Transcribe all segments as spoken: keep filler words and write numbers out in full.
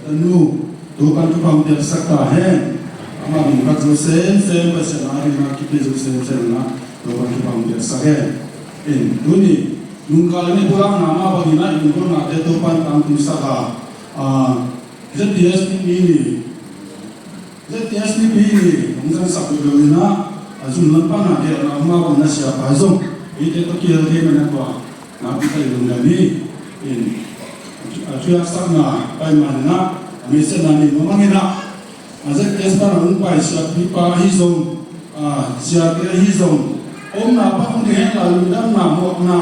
Tanu, Topa'n thupha hong piaksak ta hen. Ama min phat zo semsem, Pasian a dingin a kipia zo semsem na, Topa'n thupha hong piaksak hen. In, tuni, nungkal ni pulakna mah bangin a, in pulaknate Topa'n tangtungsak a, a, Z T S ni mi ni, Z T S ni mi ni, hong zangsak ding lo in a, a zum lam pan a, a, a, mah bangin a siapa zong, eite tawh kihel thei man a tua, na pi ta i lungdam hi. In, a, thuaksakna pai man in a, a message na ni mah bangin a, a Z T S pan a hong pai siapipa ahi zong, a, siate ahi zong, omna pan hong ding hen la, lungdamna, muakna,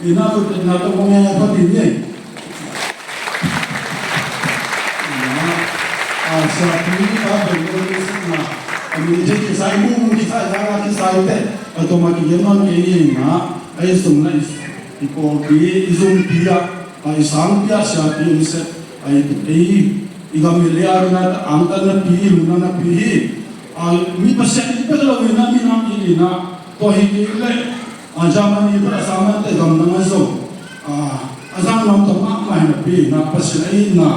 in a, lungdamna tawh hong ngen pha ding hi. In a, a, siapipa pen lo ni sakna, a, mi thei kisai, mu, mu kisai, za, za kisai te, a, tawm a kigen man kei in a, a, i sung na i, i pawlpi, i zumpi ah, a, i sangpi ah siapi om seh, a, i, i, i gam i lei a dingin a angtanna pi, i lungdamna pi hi. A, mi Pasian i pia lo in a, minam i in a, tua hi kei leh, a, Germany, Brazil, Saman te gam dang a zong, a, a zang nuam ta mahmah hi napi in a, Pasian a itna,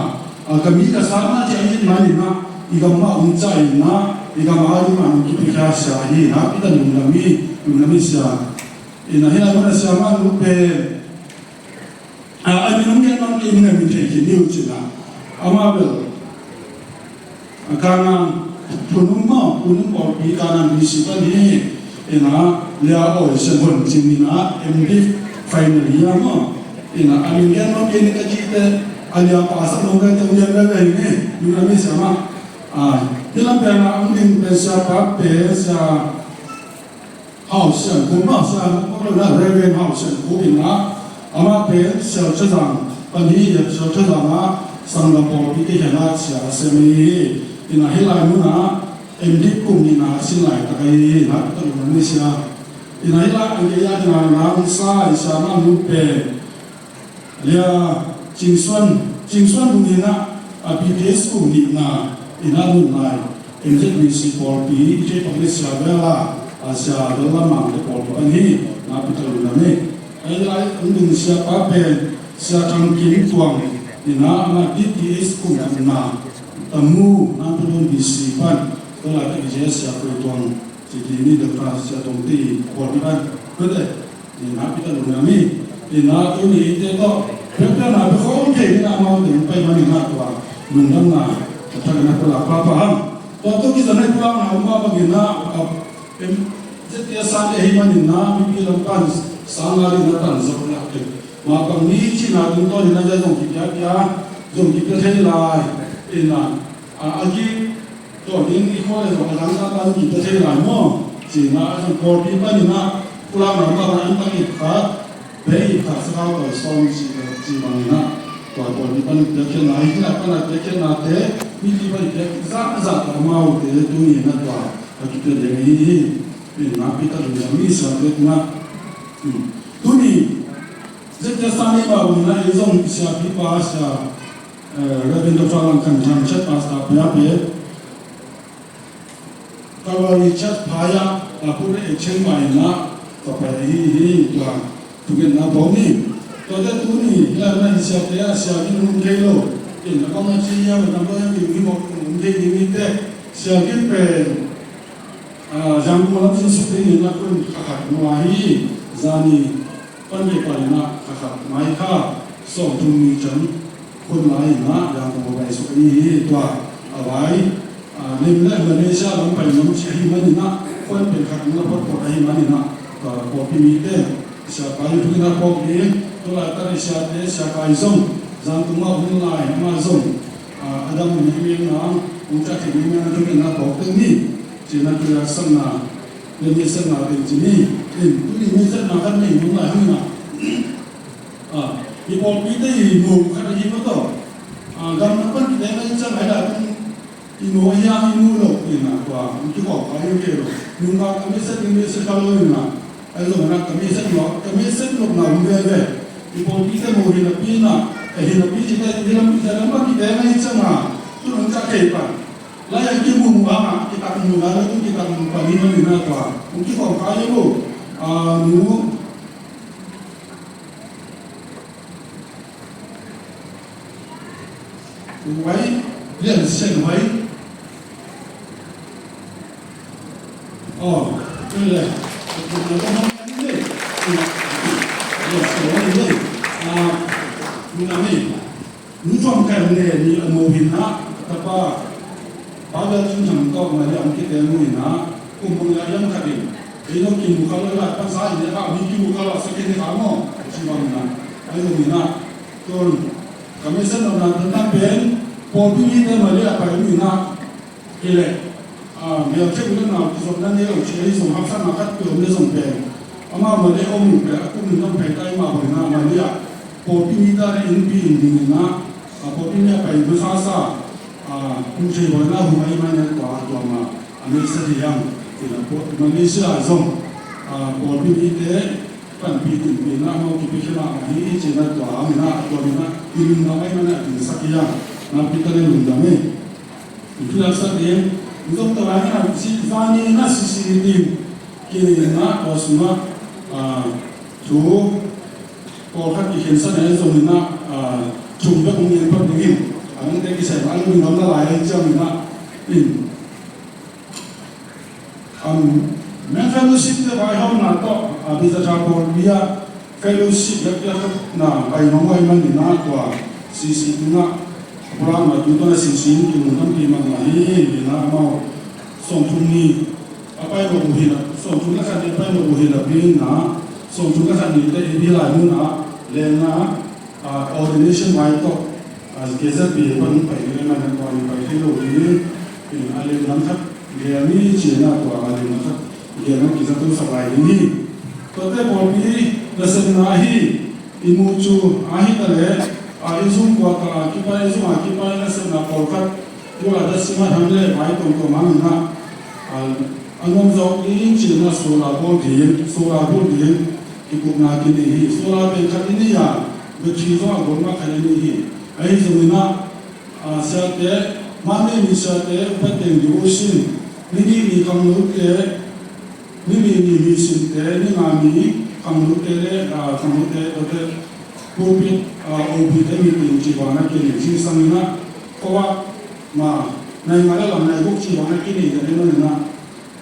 a, ka mi ka sangna ci a it man in a, i gam mah hong ciah in a, i gam a ding mah hong kipiakhia sia hi in a, pi ta lungdam hi, lungdam hi sia. In a, hi lai mun a sia mah nu pen, a, a min hong gen mang kei in a, min thei khin ni uh cin a. Amah bel, a, Kanaan, Punung maw, Punung pawlpi Kanaan B C pan hi. In a, Lia Awi Sian Hun Cing in a, M Div final year maw. In a, a min gen mang kei in ka cihte, a lia pa sak nong gai te hong gen gai gai ni, min a mi sia mah. A, hi lam pen a, hong ding pen siapa pen sia, Hau Sian Khup, Hau Sian Khup, Reverend Hau Sian Khup in a, amah pen Sial Thazang pan hi, Sial Thazang a sanggam pawlpi kikhen a sia a sem hi. In a, hi lai mun a M.Div kum nihna a sin laitak ahi hi. In a, pi ta lungdam hi sia. In a, hi lai a kei a ding a nang sa i sia mah nu pen Lia Cingsuan, Cingsuan Hun in a, a, B T S kum nihna in a, hun lai M Z B C pawlpi, i theih pak ni sia bel a, a, Sia Bel Lam Mang te pawlpi pan hi. Na pi ta lungdam hi. Ahi lai hong ding siapa pen Sia Thang Kim Tuang in a, amah B T S kum nihna, Tamu, Nantulun B C pan, tua laitak i Sia Koi Tuang, Ci ding ni, Doctor Sia Tong Ti, a pawlpi pan. Tua te, ni na pi ta lungdam hi. Ni na tuni eite tawh, pek pek na pe khawm thei ni na, amau teng pai man ni na tua lungdamna a thak na pulak pahpah hang. Tua tawh kizom na i pulakna om mah bangin na, a, em, Z T S sang te ahi man ni na, mipi lam pan sang a ding na pan zong lak te. Mah bang ni cihna tungtawn ni na zong kipia pia, zong kipia thei lai. Ni na, a, a ki Tua ding i khua le zong a dang dang dang kipia thei lai maw? Ci-in ah a zong pawlpi panin ah pulak lam ah an tak ip khat, bei ip khat, sakau tawi sawm ci, ci bangin ah tua pawlpi panin piakkhiatna, hih nak pan a piakkhiatnate mipi panin piak zahzah tawh amaute tuni in ah tua a kipia ding ahi hi. Pen nakpi takin zong mi siate tungah, hmm, tuni Z T S sang ei mah bangin ah ei zong siapipa sia, eh, Reverend Doctor Lang Khan Thang Chet Pastor Pia Pia, Calvary Church Phaya, a put a Chiang Mai in ah ka pai ahi hi. Tua thungetna phawk ni. Tuate tuni hih lai-ah i siate ah Sia Gin um thei lo. Ken a bang a ci hiam, a tam lo hiam, i mawk um thei ding hi teh. Sia Gin pen, ah, Yangon lam sin suk dingin a kun kha khat nua hi. Zani pan vei panin ah kha khat mai kha sawmthum ni ciang hun lai-in ah Yangon pai suk ahi hi. Tua a vai, ah, lim le Malaysia lam pai ngam ci ahi manin ah, khuan pen khat ngam photphot ahi manin ah, tua pawlpi mite siapa i thungetna phawk ding, tu laitak i siate, Sia Kai zong Yangon ah hun lai, amah zong, ah, a dam mengmeng nang, hong ciah thei mengmeng nang thungetna phawk teng ni. Ci-in ah tu-a sakna le message na teng ci ni. In, tuni message na khat nei nung lai hang in ah, ah, i pawlpite i mu khat ahi mah tawh, ah, gamdang pan kiteng ahih ciang a hi lai pan i mu ahi hang i mu lo in ah tua hong kikhawm kha hi kei lo. Nungak ka message, ka message kha lo in ah, ahi zongin ah ka message lo, ka message lopna om veve. I pawlpite mu hi napi in ah, eh, hi napi ci te, hi lam, hi lam pan kiteng ahih ciang a, tu hong ciah thei pan. Lai a kimu mu hang a, kitak mu lai, lai tu kitak mu pan hi manin ah tua hong kikhawm kha hi lo. Ah, nu, Huai, Lian Sian Huai. Oh, ule. Lian Sian Huai ni. Ah, ni na ni. Ni tuam kai ne ni a mo hin na, tapa. Ba bel cun thang tawk na liam kite mo hin na. Kum bang ya yam khat in. Ei no kimu kal la, pan sa in ya, mi kimu kal la, sa kin ni ka mo. Ci bang na. Ai lo ni na. Tun. Ka mesen lo na, tun tan pen, pawlpi mite Malaysia pai mi na, hi leh, ah, mel khek le nau kizopna nei lo ci ei zong haksatna khat peuh om le zong pen, amau Malaysia om uh pen, a kum in zong pai tai mah bang na, Malaysia pawlpi mite le innpi in ding in na, ah, pawlpi mi a pai masa sa, ah, kum thei bawl na hum ai mah ne tua, tua mah, a mesa hi yang, ina pawlpi Malaysia zong, ah, pawlpi mite, panpih dinpihna amau kipia khia mahmah hi, i cihna tua hangin ah, tua min ah i lungdam ahih manin ah dingsak hi hang. Nakpi takin lungdam hi. I thuaksak ding, i zong tua hangin ah, si, zani na sisi ding, kinin ah, tua sungah, ah, thu pawlkhat kikhensa na zongin ah, ah, thum bek hong ngen phot ding hi. A nungte kisai mah lungdam na lai hi ciangin ah, in Um, men fellowship te vaihawmna tawh, a, Biza Tha pawlpi ah fellowship leh piakhatna pai mawk ahih manin ah tua C C tungah pulakna tu tungah C C in kilungdam pi mahmah hi. Hi na amau sawmthum ni a pai mawk uh hi na, sawmthum le khat ni a pai mawk uh hi na, pi na sawmthum le khat ni te i pi lai mun ah lengna, a, ordination vai tawh, a, K Z P pan pai ni le man an tua ni pai thei lo hi. A lenglam khat gel ni ci-in ah tua a lenglam khat gel na kizat sak lai ding hi. Tuate pawlpi nasepna ahi, i muh cu ahi ta leh, a, i zung kuata a kipan, i zung a kipan nasepna pawlkhat, tu la da simat ham le vai tuamtuam hangin ah, a, a nuam zawk ding ci-in ah solar bawl ding, solar bawl ding kikupna kinei hi. Solar pen khat i nei a, battery zong a gol mah khat i nei hi. Ahi zongin ah, a, siate, Monday ni siate, upat teng devotion, ni nih ni khangnote, ni nih ni missionte, ni nga ni khangnote le, a, khangnote, tuate, pulpit, a, O B te meeting ci bang na kinei, zingsang in ah, khuavak, ma, nai nga le lam nai guk ci bang na kinei, te ni man in ah,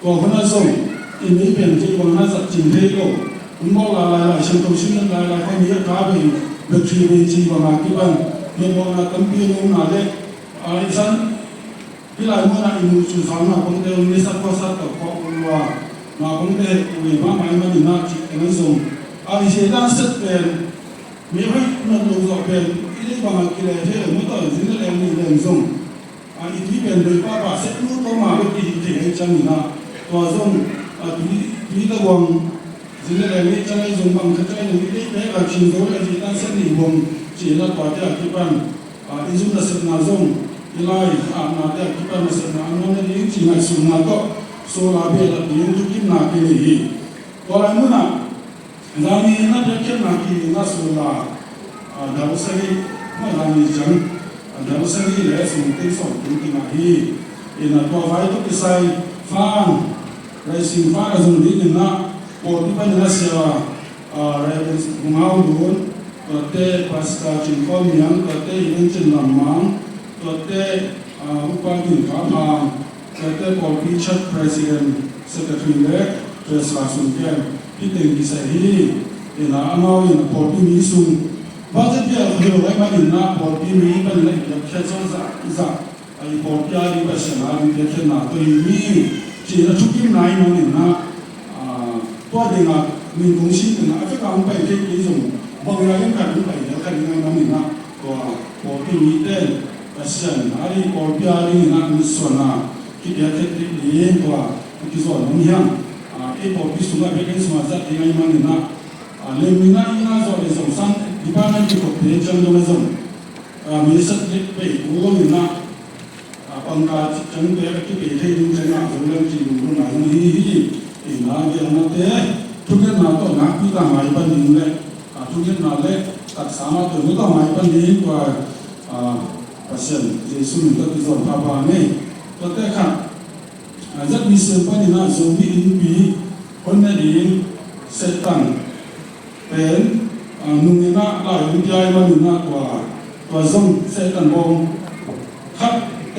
tua hun ah zong, i mi pen kei bang na zat cing thei lo. Hun bawk lai lai, Lai Siangtho sim lai lai, khuami a ka bei, battery bei cing bang a kipan, mi bawkna tampi a nungna le, a, i san, hih lai mun ah i muh cu zang na kong te, mi sat khua sat tawh khua ul lua, na kong te, i wei mahmah i man in ah cih teng zong. A, i Satan set pen, mi hoih nat lo zawh pen, i lei bang a kile thei lo, mi tawh zin le leng nih leng zong. A, i tui pen doi pahpah sek nu tawh mah bek i hih theih ahih ciangin ah, tua zong, a, tui, tui taguang zin le leng nih ciang ahi zong bang khat ciang ahi zong i deih pek a cin zo le a zihtan sek nih huam ci-in ah tuate a kipan, a, i zung nasepna zong i lai a apnate a kipan nasepna a nuam nading ci ngaihsutna tawh solar bialah ding thukimna kinei hi. Tua lai munah Zani na biakhiatna ki na sula, a, dal sagih, ma zani ciang, a, dal sagih le sung teng sawm teng teng ah hi. Ina tua vai tawh kisai fan, raising fan a zung ding ina, pawlpi pan ina sia, a, Reverend Vung Hau Lun, tuate Pastor Cin Khaw Miang, tuate Reverend Cin Lam Mang, tuate, a, Upa Gin Kha Phang, tuate pawlpi church president, secretary le treasurer sung ken, hih teng kisai hi. Ina amau in pawlpi mi sung budget piak hi lo ahih manin ah pawlpi mi panin ah i piakkhiat zo zahzah, a, i pawlpi a ding Pasian a ding piakkhiatna tawh hi hi, ci-in a thukimna ahih manin ah, a, tua dingah min kong sin dingah a vek a hong pai thei kei zong bang a ding khat hong pai ding khat ding ahih manin ah tua pawlpi mite in Pasian a ding pawlpi a dingin ah mitsuanna kipiak theih ding tua a kizawn om hiam? A, ei pawlpi sungah biakinn sungah zat ding ahih manin ah, a, lengmina i na zawh le zong san department kikhopte ciang dong a zong, a, meisak ding pei kul dongin ah, a, pangka ciang pek a kipei thei ding ciangah zong leng ci lunglutna zong hi hi. Ina biaknate thungetna tawh nakpi tak ngai pan ding le, a, thungetna le taksa mah tawh nutawh ngai pan ding tua, a, Pasian Jesu min tawh kizawn phapha ngei. Tuate khat, a, Z B C panin ah Zomi Innpi honna ding Satan pen, a, nungin ah lai hong pia ahih manin ah tua, tua zong Satan bawng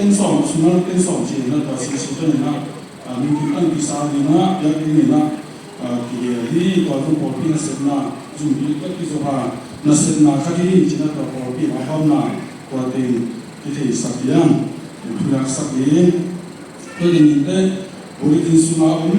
Teng sawm, sum a teng sawm ci-in ah, tua sisi tawh in ah, a, min kim tang kisa ding ah, biakinn in ah, a, kigel hi. Tua zong pawlpi nasepna, zumpi tawh kizo a, nasepna khat hi ci-in ah, tua pawlpi vaihawmna, tua teng kitheisak ding, thuaksak ding. Tua teng in teh, bulletin sung a om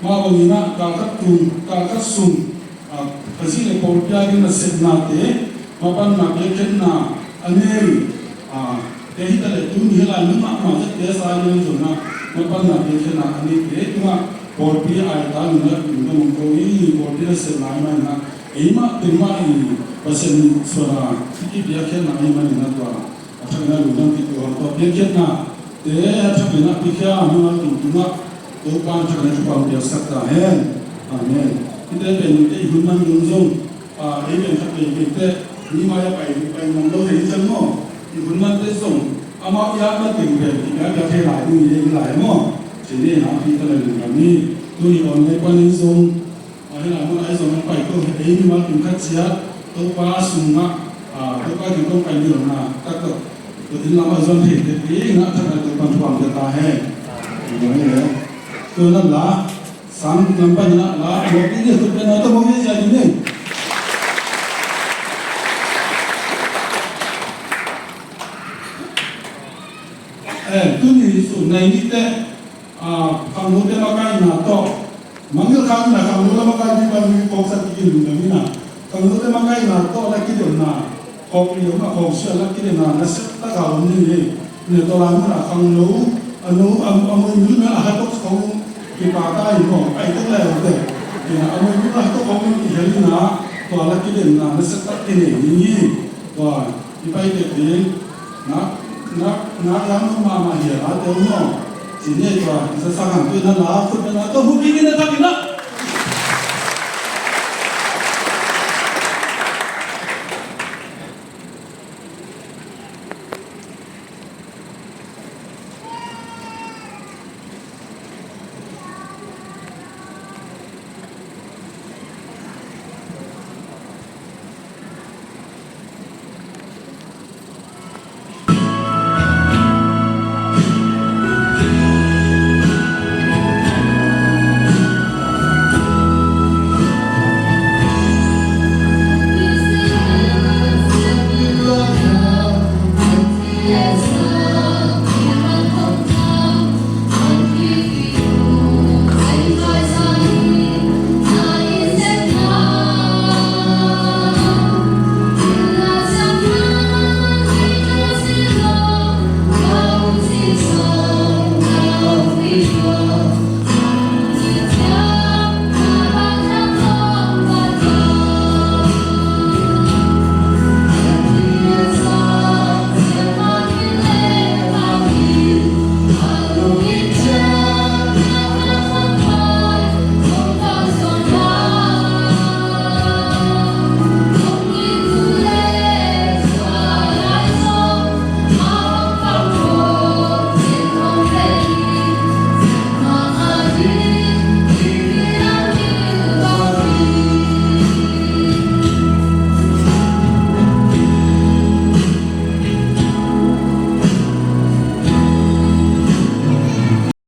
mah bangin ah, galkhat tung, galkhat sung, a, Khazih le pawlpi a ding nasepnate, mapanna biakpiakna a nei, a, te hi ta leh tuni hih lai mun mahmah zette a sa ding zong ah, mapanna biakpiakna a neite tungah pawlpi a aitang in ah lungdam hong ko hi. Pawlpi nasepna ahih manin ah, eimah teng mah in Pasian suan a i kipiakkhiatna ahih manin ah tua a thak in ah lungdam kiko hang. Tua biakpiaknate a thak in ah piakhia mimal tung tungah Topa in a thak in ah thupha hong piaksak ta hen. Amen. Hihte pen i hun man ding zong, a, ei pen khat vei vei teh mi mai a pai, pai ngam lo thei hi ciang maw. I hun man teh zong amau i at na teng pen i piakpiak thei lai ding hi ei lai maw. Ci ni, nakpi tak leh lungdam hi. Tuni online panin zong, a, hih lai mun ah ei zong hong pai ko, ei mimal kim khat ciat Topa sungah, a, Topa kiang kong pai ni lo na, tak tawh tua inn lam ah zon thei teh pi na, thak na Topa in thupha hong pia ta hen. Tua hi leh, tua na la, sang lam pan na la, mo pi ni, khut beng na tawh mo pi cia ni ni. Eh, tuni sun nai ni teh, a, khangnote makaihna tawh, mangngilh kha in ah khangno la makaih ding pan mi phawksak ding in lungdam in ah, khangnote makaihna tawh la kidemna, khawk liam a khawk sia la kidemna nasep tak a om ding hi. Tua lai mun ah khangno, a no, a, a moimil mel a ha tawh khong kipa ta in maw, pai tak lai om teh. A moimil a ha tawh khong kihel in ah, tua la kidemna nasep tak kinei ding hi. Tua i pai teh ding, nak, nak, nak yang mahmah hi a, la teh maw. Ci ni, tua i sa sang hang tu in ah la, khut beng na tawh hu kik in ah, thak in ah.